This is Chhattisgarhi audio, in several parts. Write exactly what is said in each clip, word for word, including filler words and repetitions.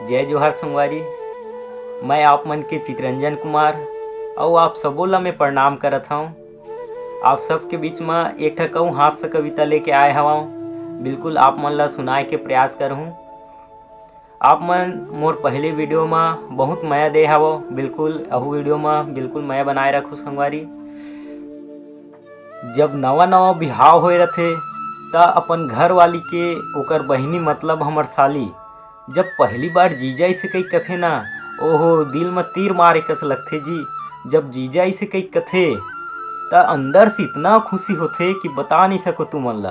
जय जोहार संगवारी, मैं आप मन के चितरंजन कुमार, अउ आप सबो ला मैं प्रणाम करत हौं। आप सबके बीच म एक ठक अउ हास्य कविता लेके आए हवं। बिल्कुल आप मन ला सुनाए के प्रयास करहूं। आप मन मोर पहले video म बहुत मया दे हवव, बिल्कुल अहू video म बिल्कुल मया बनाए रखहू संगवारी। जब नवा नवा बिहाव होए रथे, त अपन घर वाली के ओकर बहिनी, मतलब हमर साली, जब पहली बार जीजा इसे कही कथे ना, ओहो, दिल म तीर मारे कस लगथे जी। जब जीजा इसे कही कथे, त अंदर से इतना खुशी होथे कि बता नहीं सको तुमन ला।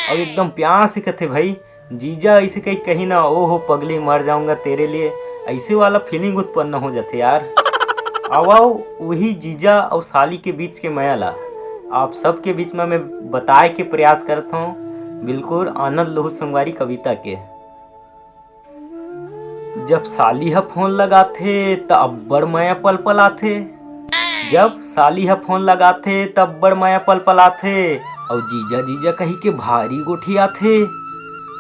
अउ एकदम प्यार से कथे, "भाई, जीजा," इसे कही कही ना, "ओहो पगली, मर जाऊंगा तेरे लिए," ऐसे वाला feeling उत्पन्न हो जाथे यार। आवव, वही जीजा अउ साली के बीच के मया ला आप सबके बीच में मैं बताए के प्रयास करत हौं। बिल्कुल आनंद लहू संगवारी कविता के। जब साली ह फोन लगाथे, त अब्बड़ मया पलपलाथे। जब साली ह फोन लगाथे, त अब्बड़ मया पलपलाथे, अउ जीजा जीजा कही के भारी गोठियाथे।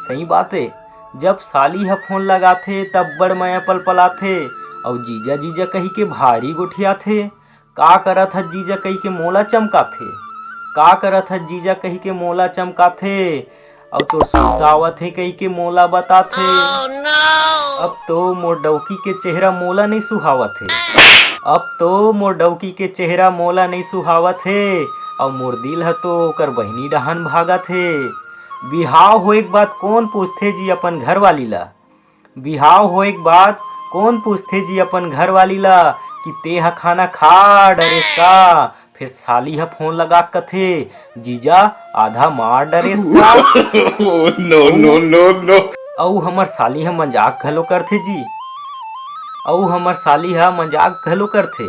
सही बात हे, जब साली ह फोन लगाथे, त अब्बड़ मया पलपलाथे, अउ जीजा जीजा कही के भारी गोठियाथे। "का करत हस जीजा?" कहिके मोला चमकाथे। "का करत हस जीजा?" कहिके मोला चमकाथे। "अउ तोर सुरता आवत हे?" कहिके मोला बताथे। अब तो मोर डौकी के चेहरा मोला नइ सुहावत हे। अब तो मोर डौकी के चेहरा मोला नइ सुहावत हे। अउ मोर दिल ह तो ओकर बहिनी डहान भागत हे। बिहाव होए के बाद कोन पूछथे जी अपन घरवाली ला? बिहाव होए के बाद कोन पूछथे जी अपन घरवाली ला कि "तेंह खाना खा डरेस का?" फेर साली ह फोन लगा के कथे, "जीजा, आधा मार डरेस का?" No, no, no, no। अउ हमर साली ह मजाक घलो करथे जी। अउ हमर साली ह मजाक घलो करथे।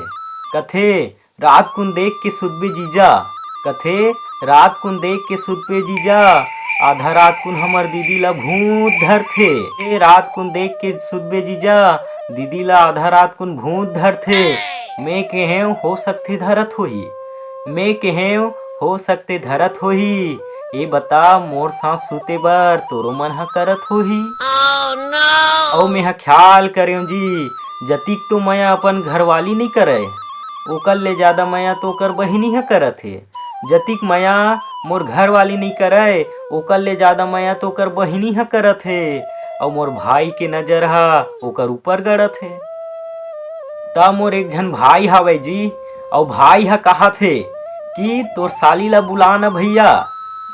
कथे, "रात कुन देख के सुतबे जीजा।" कथे, "रात कुन देख के सुतबे जीजा।" आधा रात कुन हमर दीदी ला भूत धरथे। ए, "रात कुन देख के सुतबे जीजा।" दीदी ला आधा रात कुन भूत धरथे। मैं कहेंव, "हो सकथे धरत होही।" मैं कहेंव, "हो सकथे धरत होही।" ए बता, मोर साथ सुते बर तोरो मन ह करत होही। अउ मैं ह ख्याल करेंव जी, जतिक तो मया अपन घरवाली नइ करय, ओकर ले जादा मया तो ओकर बहिनी ह करत हे। जतिक मया मोर घरवाली नइ करय, ओकर ले जादा मया तो ओकर बहिनी ह करत हे। अउ मोर भाई के नजर ह ओकर ऊपर गड़त हे। त मोर एक झन भाई हावय जी, अउ भाई ह काहत हे कि "तोर साली ला बुला न भइया,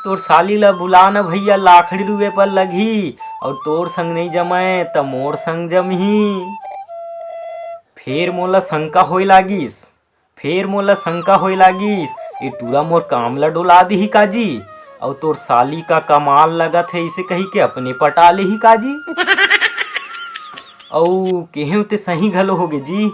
तोर साली ला बुला न भइया, लाखड़ी रुए बर लगही, अउ तोर संग नइ जमय त मोर संग जमही।" फेर मोला शंका होए लागिस, फेर मोला शंका होए लागिस, "ए टूरा मोर काम ला डोला दिही का जी? अउ तोर साली का कमाल लगत हे," इसे कहिके अपने पटा लेही का जी? अउ केहेंव ते सही घलो होगे जी,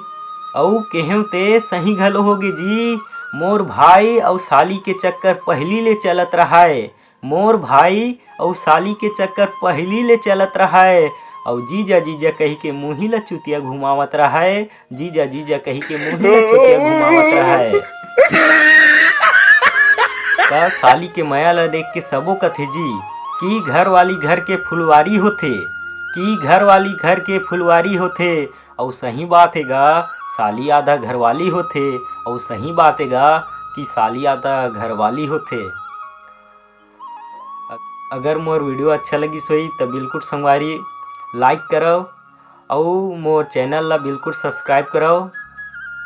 अउ केहेंव ते सही घलो होगे जी, मोर भाई अउ साली के चक्कर पहिली ले चलत रहय। मोर भाई अउ साली के चक्कर पहिली ले चलत रहय, अउ जीजा जीजा कहिके मुही ल चुतिया घुमावत रहय, जीजा जीजा कहिके मुही ल चुतिया घुमावत रहय। त साली के मया ल देख के सबो कथे जी कि घरवाली घर के फुलवारी होथे, कि घरवाली घर के फुलवारी होथे। अउ सही बात हे गा, साली आधा घरवाली होथे। अउ सही बात हे गा कि साली आधा घरवाली होथे। अगर मोर video अच्छा लगिस होही त बिल्कुल संगवारी like करव, अउ मोर channel ला बिल्कुल subscribe करव,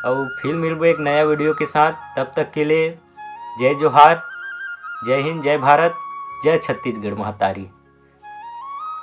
अउ फिर मिलबो एक नया video के साथ। तब तक के लिए जय जोहार, जय हिंद, जय भारत, जय छत्तीसगढ़ महतारी।